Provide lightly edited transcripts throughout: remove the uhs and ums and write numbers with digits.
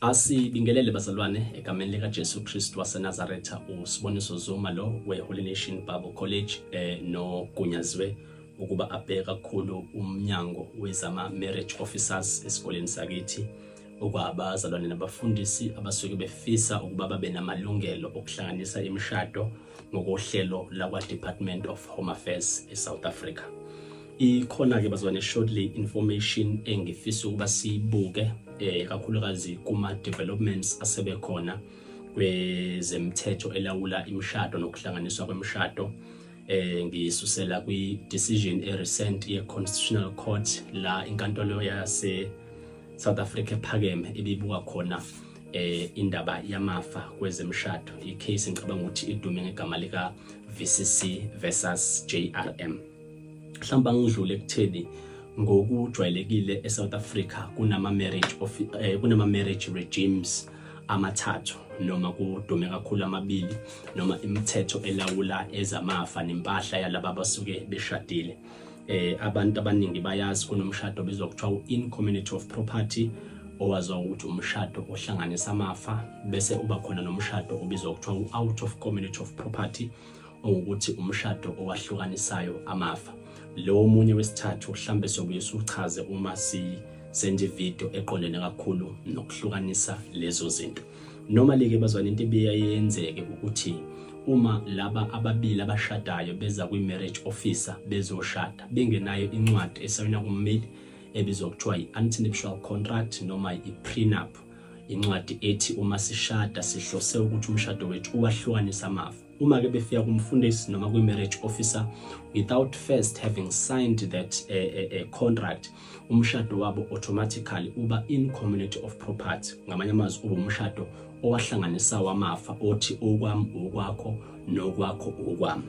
Asibingelele bazalwane egameni likaJesu Kristu waseNazaretha. USiboniso Zuma lo we-Holy Nation Bible College nogunyaziwe ukuba abheke kakhulu umnyango wezama marriage officers esikoleni sakithi, okwabazalwane nabafundisi abasuke befisa ukuba babe namalungelo okuhlanganisa imishado ngokohlelo lakwa-Department of Home Affairs eSouth Africa. Ikhona-ke bazalwane shortly information engifisa ukuba siyibuke, kakhulukazi kuma-developments asebekhona kwezemthetho elawula imishado nokuhlanganiswa kwemishado. Ngisusela kwi-decision e-recent ye-Constitutional Court, la inkantolo yase South Africa ephakeme ibibuka khona indaba yamafa kwezemishado. I-case ngicabanga ukuthi idume ngegama lika VCC versus JRM. Mhlawumbe angidlule ekutheni ngokujwayelekile eSouth Africa kunama marriage regimes amathathu, noma kudume kakhulu amabili, noma imithetho elawula ezamafa nempahla yalaba abasuke beshadile. Abantu abaningi bayazi kunomshado obizwa kuthiwa in community of property, owaziwa ukuthi umshado ohlanganisa amafa, bese uba khona nomshado obizwa kuthiwa u-out of community of property, owukuthi umshado owahlukanisayo amafa. Lo munye wesithathu mhlambe sobuye siuchaze uma si senza ivideo eqondene kakhulu nokuhlukanisa lezo zinto. Noma like bazwana, into ebiye yenzeke ukuthi uma laba ababili abashadayo beza kwi-marriage officer bezoshada bengenayo incwadi esayinwa kummeli ebizwa kuthiwa i-antenuptial contract noma i-prenup, incwadi ethi uma sishada sihlose ukuthi umshado wethu uwahlukanisa amafa, uma ke befika kumfundisi noma kwi-marriage officer without first having signed that contract, umshado wabo automatically uba in community of property. Ngamanye amazwi, uba umshado owahlanganisa amafa, othi okwami okwakho nokwakho okwami.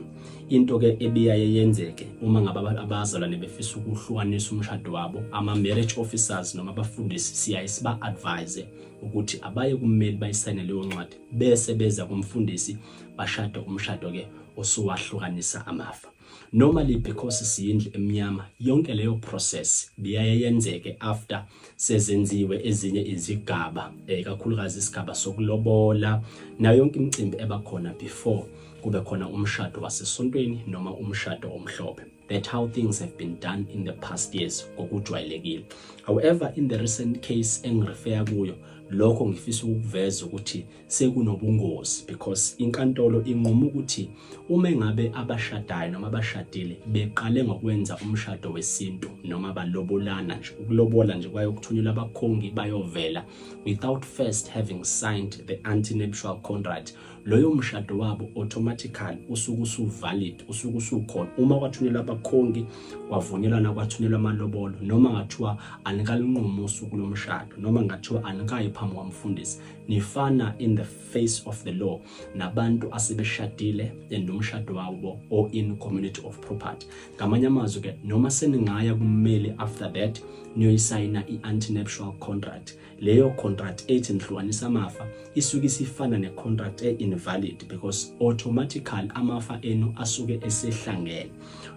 Into ke ebiyaye yenzeke uma ngabe abazalwane befisa ukuhlukanisa umshado wabo, ama marriage officers noma abafundisi siyaye siba advise ukuthi abaye kummeli bayisayine leyo ncwadi, bese beza kumfundisi bashade umshado ke osuwahlukanisa amafa. Normally, because siyindlu emnyama, yonke leyo process biyaye yenzeke after sezenziwe ezinye izigaba, kakhulukazi isigaba sokulobola nayo yonke imicimbi ebakhona before kube khona umshado wasesontweni noma umshado omhlophe. That how things have been done in the past years ngokujwayelekile. However, in the recent case engi-refer kuyo, lokho ngifisa ukuveza ukuthi sekunobungozi, because inkantolo inquma ukuthi uma engabe abashadayo noma abashadile beqale ngokwenza umshado wesintu noma balobolana nje, ukulobola nje kwayo kuthunyelwa abakhongi bayovela without first having signed the antenuptial contract, loyo mshado wabo automatically usuke usu-valid, usuke usukhona. Uma kwathunyelwa abakhongi, kwavunyelwana, kwathunyelwa amalobolo, noma ngathiwa anikalinqumi usuku lomshado, noma ngathiwa anikayi phambi kwamfundisi, nifana in the face of the law nabantu asebeshadile and umshado wabo or in community of property. Ngamanye amazwi ke, noma seningaya kummeli after that niyoyisayina i-antenuptial contract, leyo contract ethi nihlukanisa amafa isuke isifana ne-contract e-invalid, because automatically amafa enu asuke esehlangene.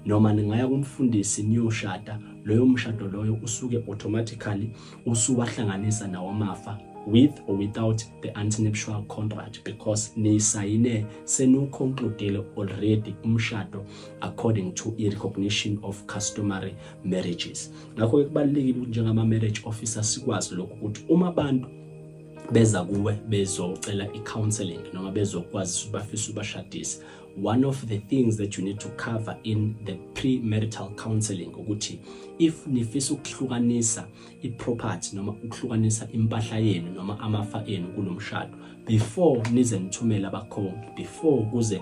Noma ningaya kumfundisi niyoshada, loyo mshado loyo usuke automatically usuwahlanganisa nawo amafa with or without the antenuptial contract, because nisayine senu-concludile already umshado according to i-Recognition of Customary Marriages. Ngakho-ke kubalulekile ukuthi njengama-marriage officer sikwazi lokhu, ukuthi uma abantu beza kuwe bezocela i-counseling noma bezokwazi ukuthi bafisa ubashadise, one of the things that you need to cover in the pre-marital counseling ukuthi if nifisa ukuhlukanisa i-property noma ukuhlukanisa impahla yenu noma amafa enu kulomshado, before nize nithumele abakhongi, before kuze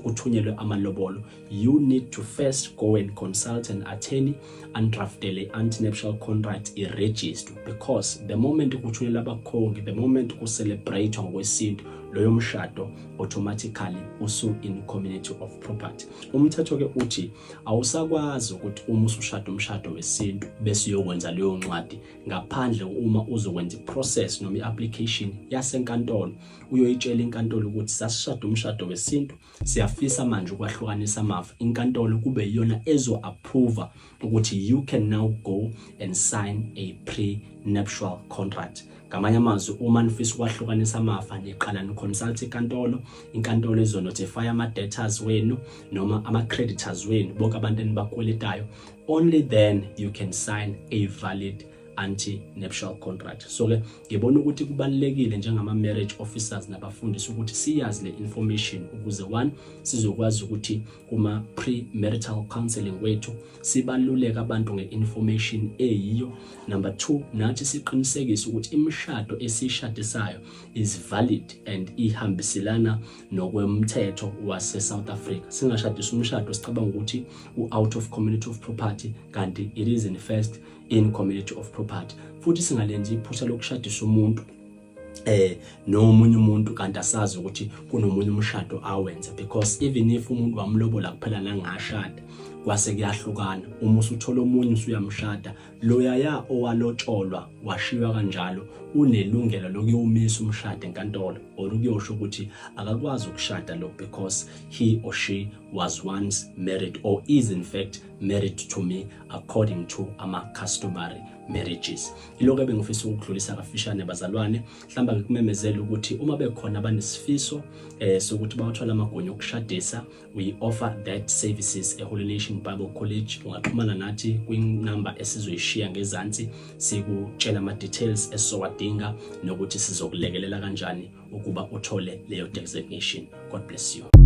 kuthunyelwe amalobolo, you need to first go and consult an attorney and draftele antenuptial contract i-register, because the moment kuthunyelwa abakhongi, the moment ku-celebrate ngokwesintu, loyo mshado automatically usu in community of property. Umthetho ke uthi awusakwazi ukuthi uma usushada umshado wesintu bese uyokwenza leyo ncwadi, ngaphandle uma uzokwenza i-process noma i-application yasenkantolo, uyoyitshela inkantolo ukuthi sasishada umshado wesintu, siyafisa manje ukwahlukanisa amafa. Inkantolo kube iyona ezo-approve ukuthi you can now go and sign a prenuptial contract. Ngamanye amazwi, uma nifisa ukwahlukanisa amafa, niqala ni-consult inkantolo. Inkantolo izonotify ama-debtors wenu noma ama-creditors wenu, bonke abantu enibakweletayo. Only then you can sign a valid anti-nuptial contract. So ke ngibona ukuthi kubalulekile njengama-marriage officers nabafundisi ukuthi siyazi le information ukuze, one, sizokwazi ukuthi kuma pre-marital counseling wethu sibaluleke abantu nge-information eyiyo. Number 2, nathi siqinisekise ukuthi imishado esiyishadisayo is valid and ihambiselana nokwemthetho wase-South Africa. Singashadisa umshado sicabanga ukuthi u-out of community of property, kanti it is in first in community of property. Futhi singalenzi iphutha lokushadisa umuntu nomunye umuntu kanti asazi ukuthi kunomunye umshado awenza, because even if umuntu wamlobola kuphela nangashada kwase kuyahlukana, uma usuthola omunye usuyamshada, loyaya owalotsholwa washiywa kanjalo unelungelo lokuyomisa umshado enkantolo or ukuyosho ukuthi akakwazi ukushada lo because he or she was once married or is in fact married to me according to ama-customary marriages. Ilokho ebengifisa ukudlulisa kafishane, bazalwane. Mhlawumbe ngikumemezela ukuthi uma bekhona abanesifiso sokuthi bawathola amagunya okushadisa, we offer that services eHoly Nation Bible College. Ungaxhumana nathi kwinamba esizoyishiya ngezansi, sikutshela ama-details esizowadinga nokuthi sizokulekelela kanjani ukuba uthole leyo designation. God bless you.